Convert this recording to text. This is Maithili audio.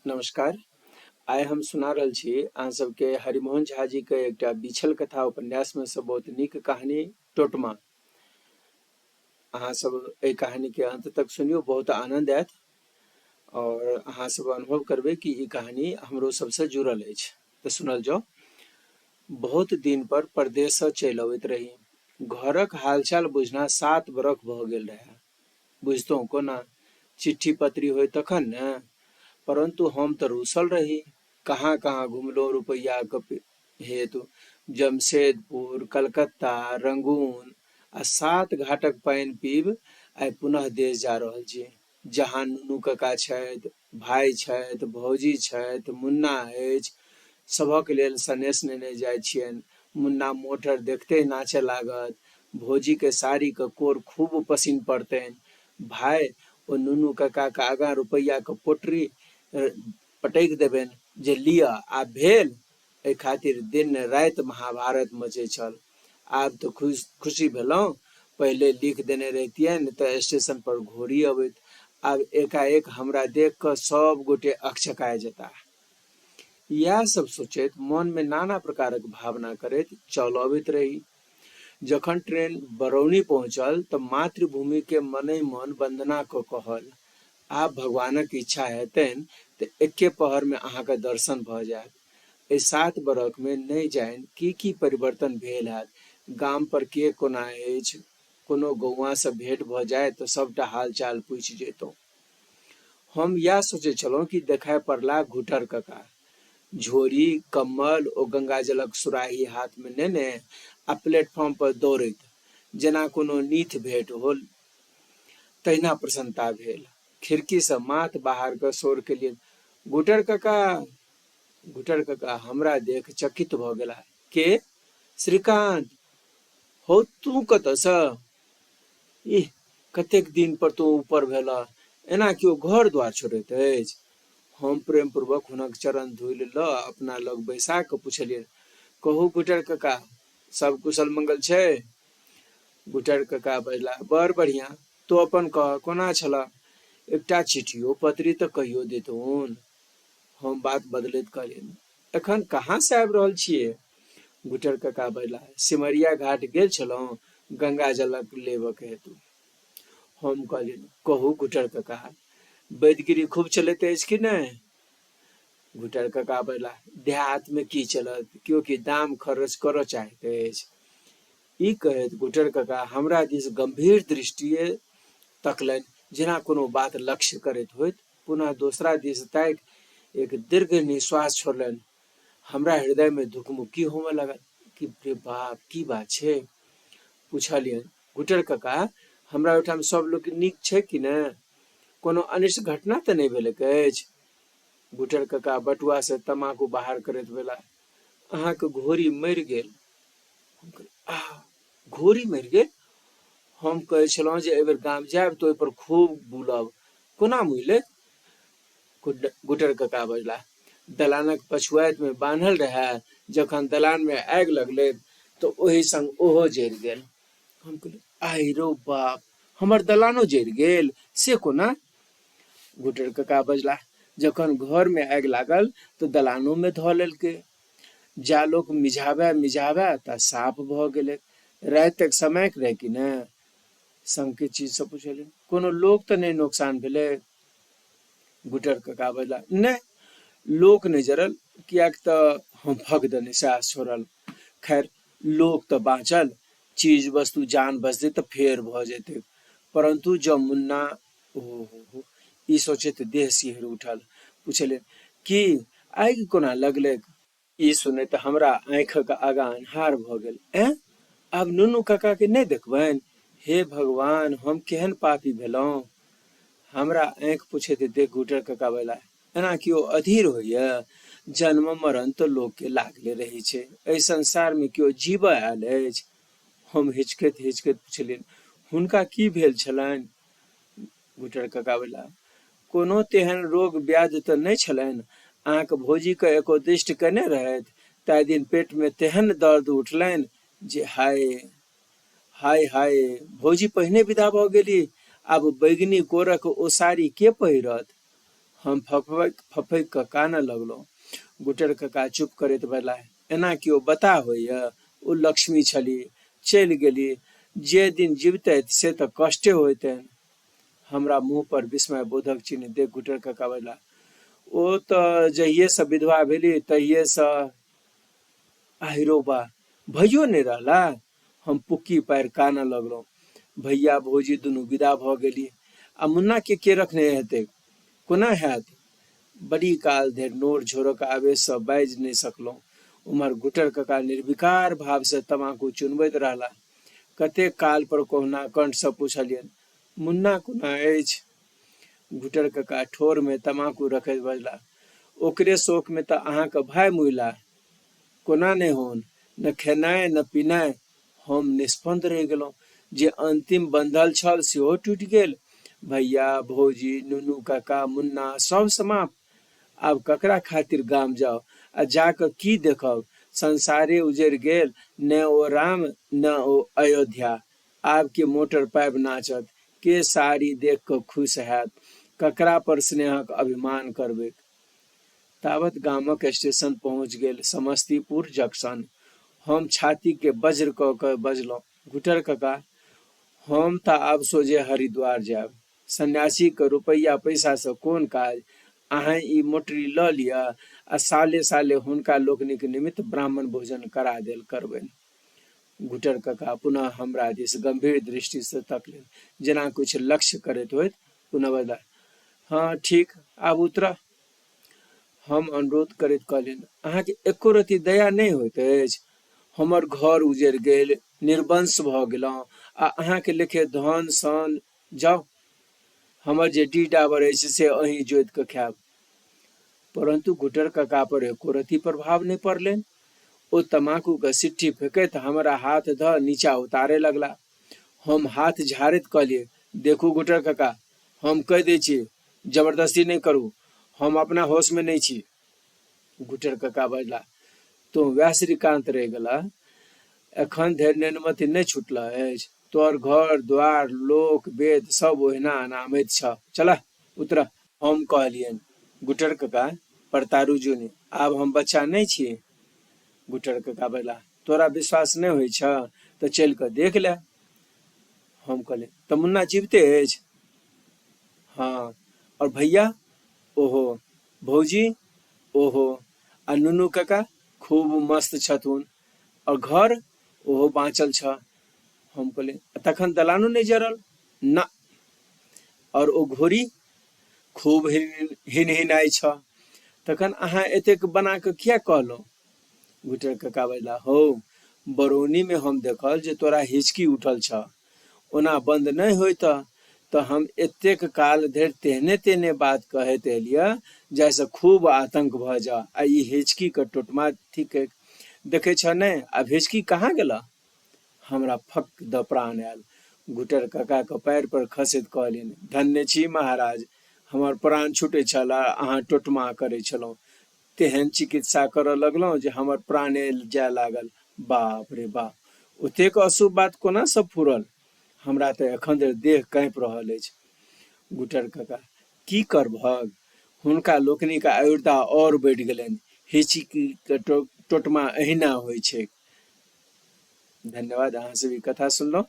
नमस्कार। आइ हम सुना रहल छी अहाँ सबके हरिमोहन झा जी के एकटा बिछल कथा उपन्यास में से बहुत नीक कहानी टोटमा। अहाँ सब एहि कहानी के अंत तक सुनियो, बहुत आनंद आयत और अहाँ सब अनुभव करबै कि ई कहानी हमरो सबसे जुड़ल अछि। तऽ सुनल जाउ। बहुत दिन पर परदेश सँ चलि अबैत रही। घरक हालचाल बुझना 7 बरख भऽ गेल रहए। बुझितहुँ कोना? चिट्ठी-पत्री होइत तखन ने? परन्तु हम तँ रूसल रही। कहाँ-कहाँ घुमलहुँ रुपैयाक हेतु। जमशेदपुर, कलकत्ता, रंगून आ सात घाटक पानि पीबि आइ पुनः देश जा रहल छी। जहाँ नुनू कका छथि, भाइ छथि, भौजी छथि, मुन्ना अछि। सभक लेल सनेस नेने जाइ छियनि। मुन्ना मोटर देखिते नाचय लागत। भौजीकेँ साड़ीक कोर खूब पसिन पड़तनि। भाइ ओ नुनू ककाक आगाँ रुपैयाक पोटरी पटकि देबनि जे लिअ, आब भेल? एहि खातिर दिन-राति महाभारत मचै छल। आब तऽ खुशी भेलहुँ। पहिले लिखि देने रहितियनि तऽ स्टेशन पर घोड़ी अबैत। आब एकाएक हमरा देखि कऽ सभ गोटे अकचकाय जेताह। इएह सभ सोचैत मोनमे नाना प्रकारक भावना करैत चल अबैत रही। जखन ट्रेन बरौनी पहुँचल तऽ मातृभूमिकेँ मने-मन वन्दना कऽ कहल, आब भगवानक इच्छा हेतनि तऽ एक्के पहरमे अहाँक दर्शन भऽ जायत। एहि 7 बरखमे नहि जानि की-की परिवर्तन भेल हैत। गाम पर के कोना अछि? कोनो गौआँसँ भेंट भऽ जाइत तऽ सभटा हाल-चाल पूछि जइतहुँ। हम यैह सोचैत छलहुँ कि देखाय पड़लाह घूटर कका। झोरी, कम्बल ओ गंगाजलक सुराही हाथमे नेने आ प्लेटफार्म पर दौड़ैत, जेना कोनो नीथ भेंट हो तहिना प्रसन्नता भेल। खिड़कीसँ माथ बाहर कऽ सोर केलियनि, घूटर कका! घूटर कका हमरा देख चकित भऽ गेलाह, के? श्रीकान्त! हौ तूँ कतऽसँ? इह, कतेक दिन पर तों ऊपर भेलह। एना केओ घर-द्वार छोड़ैत अछि? हम प्रेमपूर्वक हुनक चरण धूलि लऽ अपना लग बैसा कऽ पुछलियनि, कहू घूटर कका, सब कुशल मंगल छै? घूटर कका बजलाह, बड़ बढ़ियाँ। तों अपन कह, कोना छलह? एकटा चिट्ठियो-पत्री तऽ कहियो दितहुन। हम बात बदलैत कहलियनि, एखन कहाँ से आबि रहल छियै? घूटर कका बजलाह, सिमरिया घाट गेल छलहुँ गंगाजलक लेबक हेतु। हम कहलियनि, कहू घूटर कका, वैदगिरी खूब चलैत अछि कि नहि? घूटर कका बजलाह, देहातमे की चलत, केओ की दाम खर्च करऽ चाहैत अछि? ई कहैत घूटर कका हमरा दिस गंभीर दृष्टिये तकलनि, जेना कोनो बात लक्ष्य करैत होथि। पुनः दोसरा दिस ताकि एक दीर्घ निःश्वास छोड़लनि। हमरा हृदय मे धुकमुक्की होमय लागल कि रे बाप, की बात छै? पुछलियनि, घूटर कका, हमरा ओहिठाम सब लोक नीक छै कि ने? कोनो अनिष्ट घटना तऽ नहि भेलैक अछि? घूटर कका बटुआ से तमाकू बाहर करैत भेला, अहाँके घोड़ी मरि गेल। हम कहलियै, आह, घोड़ी मरि गेल? हम कहै छलहुँ जे एहिबेर गाम जायब तऽ ओहिपर खूब बुलब। कोना मुइलै? घूटर कका बजलाह, दलानक पछुआइत मे बान्हल रहए, जखन दलान मे आगि लगलै तऽ ओही संग ओहो जरि गेल। हम कहलियै, आहि रौ बाप, हमर दलानो जरि गेल, से कोना? घूटर कका बजलाह, जखन घर मे आगि लागल तऽ दलानो मे धऽ लेलकै। जा लोक मिझाबए मिझाबए ता साफ भऽ गेलै। रातिक समयक रहै कि ने? संकेत चीज से पुछलियै, कोनो लोक तऽ नहि नोकसान भेलै? घूटर कका बजला, नहि, लोक नहि जरल, किएक तऽ हम फक देने सएह छोड़ल। खैर, लोक तऽ बाँचल, चीज वस्तु जान बचतै तऽ फेर भऽ जेतै। परन्तु जँ मुन्ना, ओ हो हो, ई सोचैत देह सिहरि उठल। पुछलियै, की आगि कोना लगलैक? ई सुनैत हमरा आँखिक आगाँ अन्हार भऽ गेल। ऐं, आब नुनू काकाकेँ नहि देखबनि? हे भगवान, हम केहन पापी भेलहुँ? हमरा आँखि पुछैत देख घूटर काका बजलाह, एना केओ अधीर होइए? जन्म मरण तऽ लोककेँ लागले रहै छै। एहि संसारमे केओ जीबऽ आयल अछि? हम हिचकैत हिचकैत पुछलियनि, हुनका की भेल छलनि? घूटर कका बजलाह, कोनो तेहन रोग व्याधि तऽ नहि छलनि। अहाँक भौजीकेँ एकोदिष्ट कयने रहथि, ताहि दिन पेटमे तेहन दर्द उठलनि जे हाय! हाय हाय! भौजी पहिने विदा भऽ गेली। आब बैगनी कोरक ओ साड़ी के पहिरत? हम फफकि फफकि कऽ कानऽ लगलहुँ। घुटर कका चुप करैत बजलाह, एना केओ बताह होइए? ओ लक्ष्मी छलीह, चलि गेलीह। जे दिन जिबतथि से तऽ कष्टे होइतनि। हमरा मुँह पर विस्मय बोधक चिन्ह देख घुटर कका बजलाह, ओ तऽ जहिएसँ विधवा भेलीह तहिएसँ। आहिरो बा, भैयो नहि रहला? हम पुक्की पारि कानऽ लगलहुँ। भैया भौजी दुनू विदा भऽ गेली आ मुन्ना के के रखने हेतैक? कोना हैत? बड़ी काल धरि नोर झोरक आवेश सँ बाजि नहि सकलहुँ। ओम्हर घुटर कका निर्विकार भाव सँ तमाकू चुनबैत रहलाह। कतेक काल पर कहुना कंठ सँ पुछलियनि, मुन्ना कोना अछि? घुटर कका ठोर मे तमाकू रखैत बजलाह, ओकरे शोक मे तऽ अहाँक भाय मुइलाह। कोना नहि होन? ने खेनाइ ने पीनाइ। हम निष्पन्द रहि गेलहुँ। जे अंतिम बंधल छल सेहो टूटि गेल। भैया, भौजी, नुनू काका, मुन्ना सब समाप्त। आब ककरा खातिर गाम जाउ आ जा कऽ की देखब? संसारे उजड़ि गेल। ने ओ राम ने ओ अयोध्या। आब के मोटर पाबि नाचत? के साड़ी देख कऽ खुश हैत? ककरा पर स्नेहक अभिमान करबैक? तावत गामक स्टेशन पहुँच गेल समस्तीपुर जंक्शन। हम छाती के वज्र कऽ कऽ बजलहुँ, घुटर कका, हम तऽ आब सोझे हरिद्वार जायब। सन्यासी के रुपैया पैसा सँ कोन काज? अहाँ ई मोटरी लऽ लिअ आ साले साले हुनका लोकनिक निमित्त ब्राह्मण भोजन करा देल करबनि। घुटर कका पुनः हमरा दिस गंभीर दृष्टि सँ तकलनि, जेना किछु लक्ष्य करैत होथि। पुनः बजलाह, हँ ठीक, आब उतरह। हम अनुरोध करैत कहलियनि, अहाँके एको रत्ती दया नहि होइत अछि? हमर घर उजड़ि गेल, निर्वंश भऽ गेलहुँ आ अहाँके लेखे धन सन जाउ, हमर जे डीह डाबर अछि से अहीं जोति कऽ खायब। परन्तु घुटर कका पर एको रत्ती प्रभाव नहि पड़लनि। ओ तमाकूक सिट्ठी फेकैत हमरा हाथ धऽ नीचा उतारय लगला। हम हाथ झाड़ैत कहलियै, देखू घुटर कका, हम कहि दै छी, जबरदस्ती नहि करू। हम अपना होशमे नहि छी। घुटर कका बजला, तों वएह श्रीकान्त रहि गेलह? एखन धरि नेनमति नहि छुटलह अछि। तोहर घर द्वार लोक वेद सब ओहिना अनामैत छह। चलह, उतरह। हम कहलियनि, घुटर कका, परतारू जुनि। आब हम बच्चा नहि छी। घुटर कका बजलाह, तोरा विश्वास नहि होइ छह तऽ चलि कऽ देख ले। हम कहलियै, तऽ मुन्ना जीविते अछि? हँ। और भैया? ओहो। भौजी? ओहो। आ नुनू कका? खूब मस्त छथुन। और घर? ओहो बाँचल छह। हम कहलियै, तखन दलानो नहि जरल? ना। और ओ घोड़ी? खूब हिनहिनाइ छह। तखन अहाँ एतेक बना कऽ किया कहलहुँ? घुटर कका बजला, हौ, बरौनी मे हम देखल जे तोरा हिचकी उठल छह। ओना बंद नहि होइतह तऽ हम एतेक काल धरि तेहने तेहने बात कहैत एलियह जाहिसँ खूब आतंक भऽ जाह आ ई हिचकी के टोटमा थिकैक। देखै छह नहि, आब हिचकी कहाँ गेलह? हमरा फक्क दऽ प्राण आयल। घुटर ककाक पैर पर खसैत कहलियनि, धन्य छी महाराज! हमर प्राण छुटैत छल आ अहाँ टोटमा करैत छलहुँ। तेहन चिकित्सा करऽ लगलहुँ जे हमर प्राणे जाय लागल। बाप रे बाप! ओतेक अशुभ बात कोना सब फुरल? हमरा तऽ एखन धरि देह काँपि रहल अछि। घुटर कका, की करबहक? हुनका लोकनिक आयुर्दा और बढ़ि गेलनि। हिचकी के टोटमा एहिना होइ छैक। धन्यवाद, अहाँ सब ई कथा सुनलहुँ।